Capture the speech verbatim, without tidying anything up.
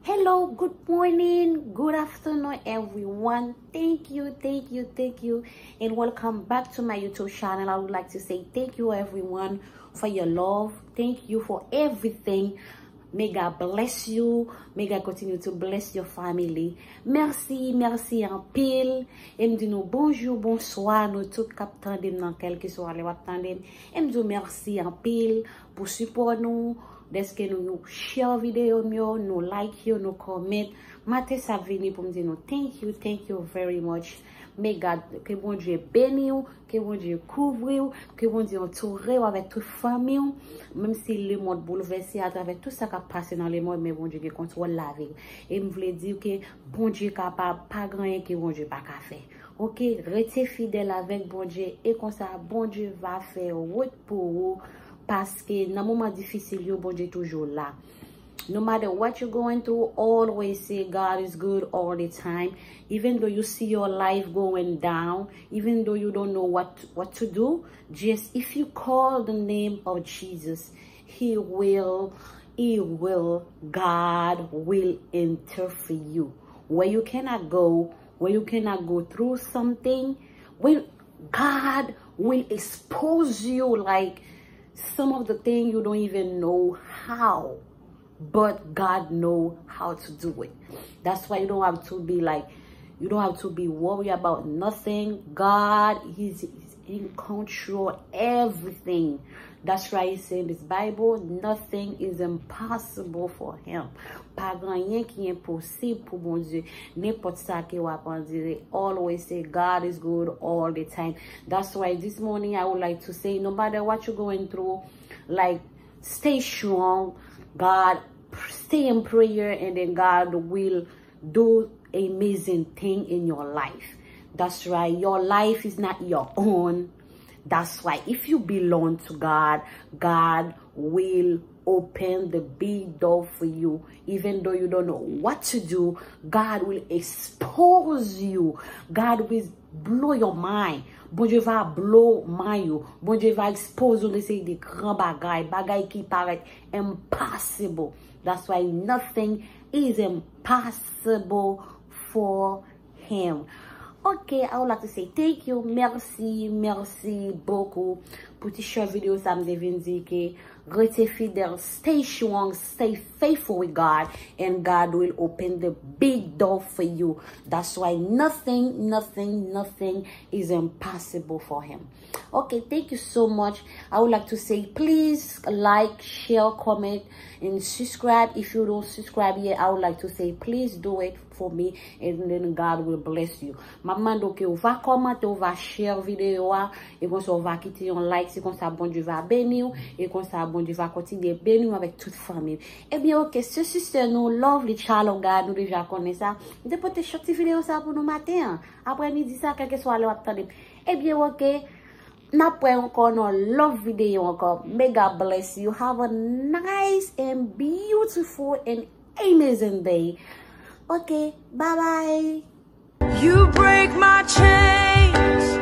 Hello, good morning, good afternoon, everyone. Thank you, thank you, thank you, and welcome back to my YouTube channel. I would like to say thank you, everyone, for your love. Thank you for everything. May God bless you. May God continue to bless your family. Mèsi, mèsi anpil. E m di nou bonjou, bonswa, nou tout k ap tande m nan kèlkeswa lè w ap tande m. E m di w mèsi anpil pou sipò nou, dèske nou share videyo m yo, nou like yo, nou comment. Maten sa ap vini pou m di nou thank you, thank you very much. May God, ke Bondye beni w, ke Bondye kouvri w, ke Bondye antoure w avèk tout fanmi w. Menm si lemonn boulvèse atravè tout sa k ap pase nan lemonn, men Bondye gen kontwòl lavi w. E m vle di w ke Bondye kapab, pa gen anyen ke Bondye pa ka fè. Oke, rete fidèl avèk Bondye e konsa Bondye va fè wout pou ou, paske nan moman difisil yo, Bondye toujou la. No matter what you're going through, always say God is good all the time. Even though you see your life going down, even though you don't know what, what to do, just if you call the name of Jesus, He will, He will, God will interfere for you. Where you cannot go, where you cannot go through something, when God will expose you, like, some of the thing you don't even know how, but God know how to do it. That's why you don't have to be like, you don't have to be worried about nothing. God is, is in control everything. That's why he said in this Bible, nothing is impossible for him. Pa gen anyen ki enposib pou Bondye. Nenpòt sa ke w ap andire, always say God is good all the time. That's why this morning I would like to say, no matter what you're going through, like, stay strong. God, stay in prayer, and then God will do amazing thing in your life. That's right. Your life is not your own. That's why if you belong to God, God will open the big door for you. Even though you don't know what to do, God will expose you. God will blow your mind. Bondye va blow mind ou. Bondye va expose ou nan seri de gran bagay, bagay ki parèt impossible. That's why nothing is impossible for him. Ok, I would like to say thank you. Mèsi, mèsi bokou pou ti short video sa m te vin di ke rete fidèl, stay strong, stay faithful with God, and God will open the big door for you. That's why nothing, nothing, nothing is impossible for him. Okay, thank you so much. I would like to say please like, share, comment, and subscribe. If you don't subscribe yet, I would like to say please do it for me, and then God will bless you. M ap mande w ke w va kòmante, w va share videyo a, e konsa w va kite yon like, se konsa Bondye va beni w, e konsa Bondye va kontinye beni w avèk tout fanmi w. Ebyen, ok, se sista nou, Lovely Child of God, nou deja konnen sa. M te pote short ti videyo sa pou nou maten an. Aprè midi sa, kèlkeswa lè w ap tande m. Ebyen, ok, n ap wè ankò nan lòt videyo ankò. May God bless you. Have a nice and beautiful and amazing day. Ok, bye bye. You break my chains.